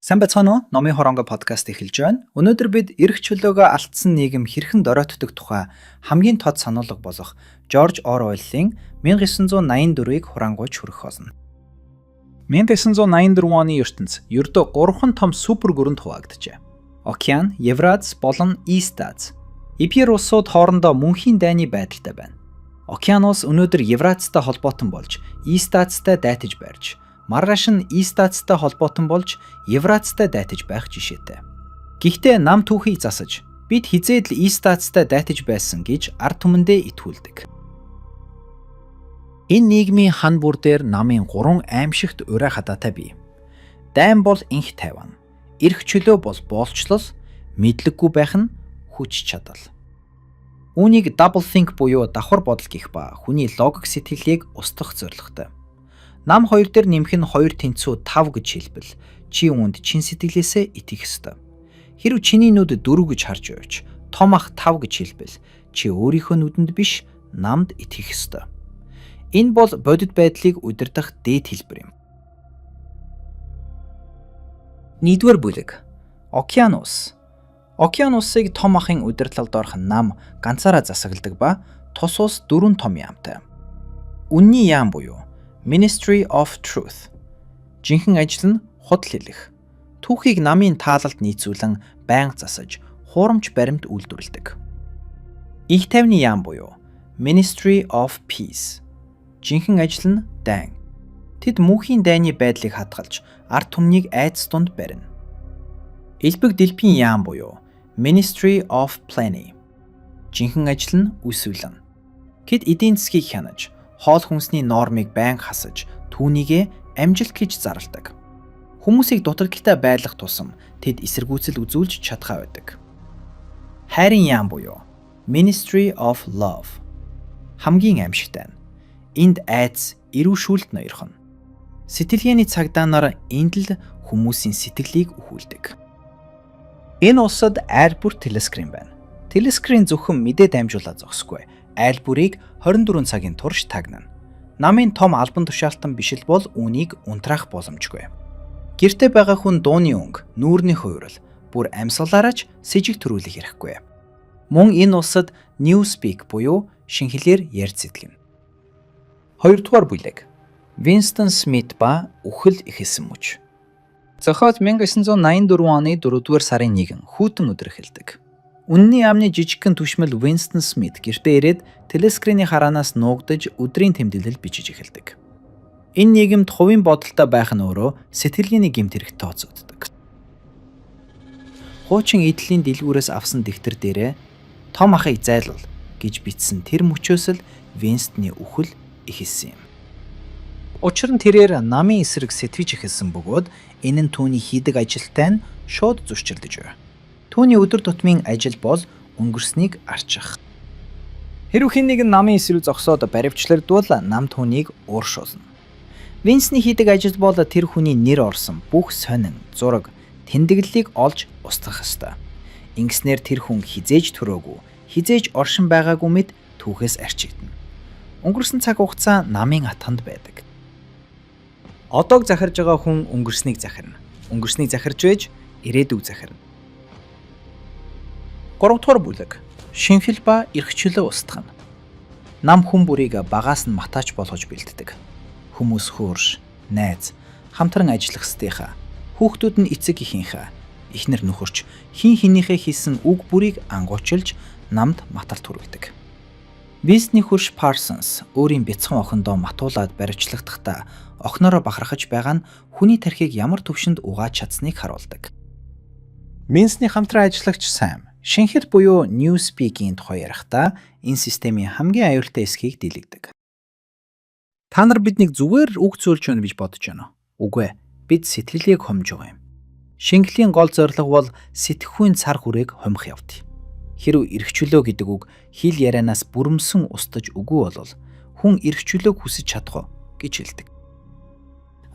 Сайн байцгаана уу? Номын хоронго подкаст эхэлж байна. Өнөөдөр бид эрх чөлөөгөө алдсан нийгэм хэрхэн доройтдог тухай хамгийн тод сануулга болох Жорж Оруэллийн 1984-ыг хураангуйч хүргэх болно. 1984 оны ертөнц ердөө гурван том супер гүрэнд хуваагджээ. Океан, Евраз болон East Аз. Эдгээр улсууд хоорондоо мөнхийн дайны байдалтай байна. Океан улс өнөөдөр Евразтай холбоотон болж, East Азтай дайтаж барьж, маргааш нь East Азтай холбоотон болж, Евразтай дайтаж байх жишээтэй. Гэхдээ нам түүхийг засаж, бид хэзээд л East Азтай дайтаж байсан гэж ард түмэндээ итгүүлдэг. Энэ нийгмийн хан бүр дээр намын гурван аймшигт урай хадаатай бий. Дайн бол энх тайван, эрх чөлөө бол боолчлол, мэдлэггүй байх нь хүч чадал. Үүнийг double think буюу давхар бодол гэх ба хүний логик сэтгэлийг устгах зорилготой. Нам хоёр дээр нэмэх нь 2.5 гэж хэлбэл чи үүнд чин сэтгэлээсээ итгэх ёстой. Хэрэв чиний нүд 4 гэж харж байвч том ах 5 гэж хэлбэл чи өөрийнхөө нүдэнд биш, намд итгэх ёстой. Энэ бол бодит байдлыг удирдах дээд хэлбэр юм. Нэгдүгээр бүлэг. Океан ус. Океан усыг том ахын удирдлалд орох нам ганцаараа засагладаг ба тус улс дөрвөн том яамтай. Үнний яам буюу Ministry of Truth. Жинхэнэ ажил нь худал хэлэх. Түүхийг намын таалалд нийцүүлэн байнга засаж, хуурамч баримт үйлдвэрлэдэг. Энх тайвны яам буюу Ministry of Peace. Жинхэнэ ажил нь дайн. Тэд мөнхийн дайны байдлыг хадгалж, ард түмнийг айдас дунд барина. Элбэг дэлбэгийн яам буюу Ministry of Plenty. Жинхэнэ ажил нь өсвөлэн. Тэд эдийн засгийг хянаж, хоол хүнсний нормыг байнга хасаж, түүнийгээ амжилт гэж зарладаг. Хүмүүсийг дутагдалтай байлгах тусам тэд эсэргүүцэл үзүүлж чадхаа байдаг. Хайрын яам буюу Ministry of Love хамгийн аймшигтай нь. Энд айдас, эрүү шүүлт ноёрхоно. Сэтгэлгээний цагдаа нар энд л хүмүүсийн сэтгэлийг үхүүлдэг. Энэ улсад айл бүр телескрин байна. Телескрин зөвхөн мэдээ дамжуулаад зогсохгүй. Айл бүрийг 24 цагийн турш тагнана. Намын том албан тушаалтан биш л бол үүнийг унтраах боломжгүй. Гэрте байгаа хүн дууны өнгө, нүүрний хувирал, бүр амьсгалаараа ч сэжиг төрүүлэх эрхгүй. Мөн энэ улсад Newspeak буюу шинэ хэлээр ярьж сэтгэнэ. Хоёрдугаар бүлэг. Винстон Смит ба үхэл эхэлсэн мөч. Зохиол 1984 оны 4-р сарын 1 хүйтэн өдөр эхэлдэг. Үнний яамны жижигхэн түшмэл Винстон Смит гэртээ ирээд телескриний хараанаас нуугдаж өдрийн тэмдэглэл бичиж эхэлдэг. Энэ нийгэмд хувийн бодолтой байх нь өөрөө сэтгэлгээний гэмт хэрэгт тооцогддог. Хуучин эдлийн дэлгүүрээс авсан дэвтэр дээрээ "Том ахыг зайлуул" гэж бичсэн тэр мөчөөс л Винстны үхэл эхэлсэн юм. Учир нь тэрээр намын эсрэг сэтгэж эхэлсэн бөгөөд энэ нь түүний хийдэг ажилтай нь шууд зөрчилдөж байв. Түүний өдөр тутмын ажил бол өнгөрснийг арчих. Хэрэв хэн нэгэн намын эсрэг зогсоод баривчлагдвал нам түүнийг ууршуулна. Винсний хийдэг ажил бол тэр хүний нэр орсон бүх сонин, зураг, тэмдэглэлийг олж устгах ёстой. Ингэснээр тэр хүн хэзээ ч төрөөгүй, хэзээ ч оршин байгаагүй мэт түүхээс арчигдана. Өнгөрсөн цаг хугацаа намын атганд байдаг. Одоог захирж байгаа хүн өнгөрснийг захирна. Өнгөрснийг захирж байж ирээдүг захирна. 3 дугаар бүлэг. Шинэ хэл ба эрх чөлөө устгах нь. Нам хүн бүрийг багаас нь матаач болгож бэлддэг. Хүмүүс хөөрш, найз, хамтран ажиллах ёстойхоо, хүүхдүүд нь эцэг эхийнхээ, эхнэр нөхөрч хэн хэнийхээ хэлсэн үг бүрийг ангуучилж намд маталт хүргэдэг. Винстний хөрш Парсонс өөрийн бяцхан охиндоо матуулаад баривчлагдахдаа охиноороо бахархаж байгаа нь хүний тархийг ямар түвшинд угааж чадсныг харуулдаг. Винстний хамтран ажиллагч Сам шинэ хэл буюу Newspeak-ийн тухай ярихдаа энэ системийн хамгийн аюултай хэсгийг дийлэгдэг. Та нар биднийг зүгээр үг зөөлж байна гэж бодож байна уу? Үгүй ээ. Бид сэтгэлгээг хумж байгаа юм. Шинэ хэлийн гол зорилго бол сэтгэхүйн цар хүрээг хумих явдал. Хэрэв эрх чөлөө гэдэг үг хэл ярианаас бүрэмсэн устдаж үгүй бол хүн эрх чөлөөг хүсэж чадах уу гэж хэлдэг.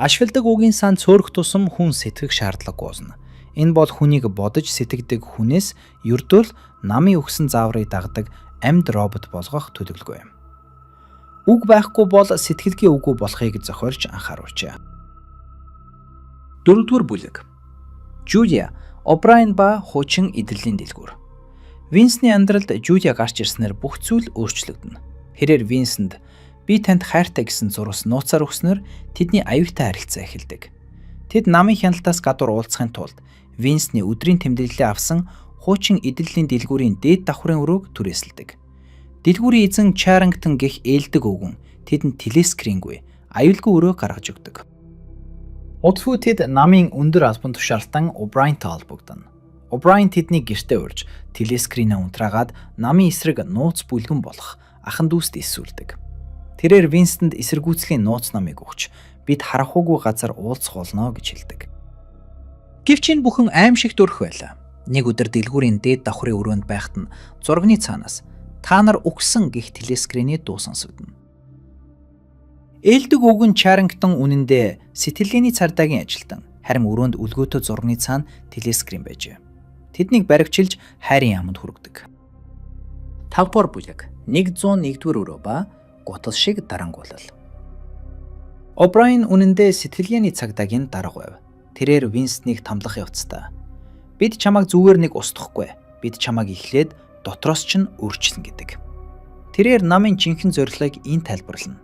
Ашигладаг үгийн сан цөөрөх тусам хүн сэтгэх шаардлагагүй болно. Энэ бол хүнийг бодож сэтгэдэг хүнээс ердөө л намын өгсөн зааврыг дагдаг амьд робот болгох төлөвлөгөө юм. Үг байхгүй бол сэтгэлгээ үгүй болохыг зохиолч анхааруулжээ. Дөрөвдүгээр бүлэг. Жулия, О'Брайен ба хуучин эдрэлийн дэлгүүр. Винсний амьдралд Жулия гарч ирснээр бүх зүйл өөрчлөгдөнө. Тэрээр Винсэнд би танд хайртай гэсэн зурвас нууцаар өгснөөр тэдний аюултай харилцаа эхэлдэг. Тэд намын хяналтаас гадуур уулзахын тулд Винсний өдрийн тэмдэглэлээ авсан хуучин эдрэлийн дэлгүүрийн дээд давхрын өрөөг түрээсэлдэг. Дэлгүүрийн эзэн Чарингтон гэх ээлдэг өвгөн тэдэнд телескрингүй аюулгүй өрөө гаргаж өгдөг. Удалгүй тэд намын өндөр албан тушаалтан О'Брайентай холбогдоно. О'Брайен тэднийг гэртээ урьж телескринээ унтраагаад намын эсрэг нууц бүлгэн болох ахан дүүст элсүүлдэг. Тэрээр Винстэнд эсэргүүцлийн нууц номыг өгч бид харанхуйгүй газар уулзах болно гэж хэлдэг. Гэвч энэ бүхэн аймшигт өрх байлаа. Нэг өдөр дэлгүүрийн дээд давхрын өрөөнд байхад нь зурагны цаанаас та нар үхсэн гэх телескриний дуу сонсогдоно. Ээлдэг өвгөн Чарингтон үнэндээ сэтгэлгээний цагдаагийн ажилтан. Харин өрөөнд өлгөөтэй зургийн цаана телескрин байжээ. Тэднийг баривчилж хайрын яаманд хүргэдэг. 5 дугаар бүлэг 101-р өрөө ба гутал шиг дарангуйлал. О'Брайен үнэндээ сэтгэлгээний цагдаагийн дарга байв. Тэрээр Винстнийг тамлах явцдаа бид чамайг зүгээр нэг устгахгүй. Бид чамайг эхлээд дотроос ч нь өөрчилнө гэдэг. Тэрээр намын жинхэнэ зорилгыг ийн тайлбарлана.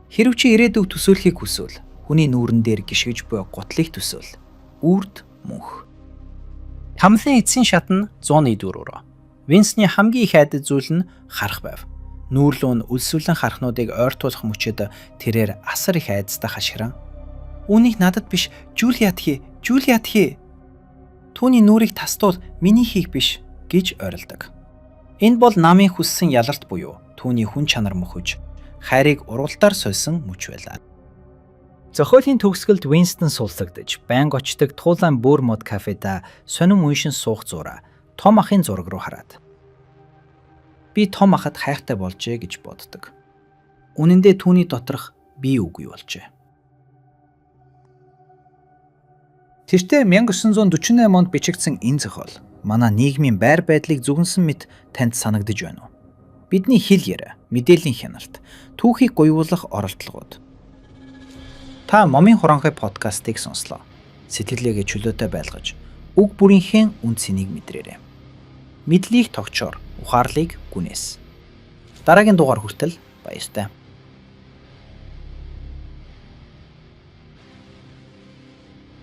Хэрэв чи ирээдүйг төсөөлөхийг хүсвэл хүний нүүрэн дээр гишгэж буй гутлыг төсөөл. Үрд мөнх. Тамлын эцсийн шат нь 101-р өрөө. Винсний хамгийн их айдас зүйл нь харах байв. Нүүр лүү нь өлсвөлэн хархнуудыг ойртуулах мөчид тэрээр асар их айдастай хашгиран "Үүнийг надад биш, Жулиад хий, Жулиад хий. Түүний нүрийг тастуул миний хийх биш" гэж орилдог. Энэ бол намын хүссэн ялалт буюу түүний хүн чанар мөхөж хайрыг урвалтаар сольсон мөч байлаа. Зохиолын төгсгөлд Винстон сулсагдаж, байнга очдог Туулайн бөөр мод кафеда сонин уншин суух зуураа том ахын зураг руу хараад би том ахад хайртай болжээ гэж боддог. Үнэн дээр түүний доторх би үгүй болжээ. Тэртээ 1948 онд бичигдсэн энэ зохиол манай нийгмийн байр байдлыг зүгэнсэн мэт танд санагдаж байна уу? Бидний хэл яриа, мэдээллийн хяналт, түүхийг гуйвуулах оролдлогууд. Та Момын хуранхуй подкастыг сонслоо. Сэтгэлгээгээ чөлөөтэй байлгаж, үг бүрийнхээ үнэ цэнийг мэдрээрэй. Мэдлийг тогтчоор, ухаарлыг гүнээс. Дараагийн дугаар хүртэл баяртай.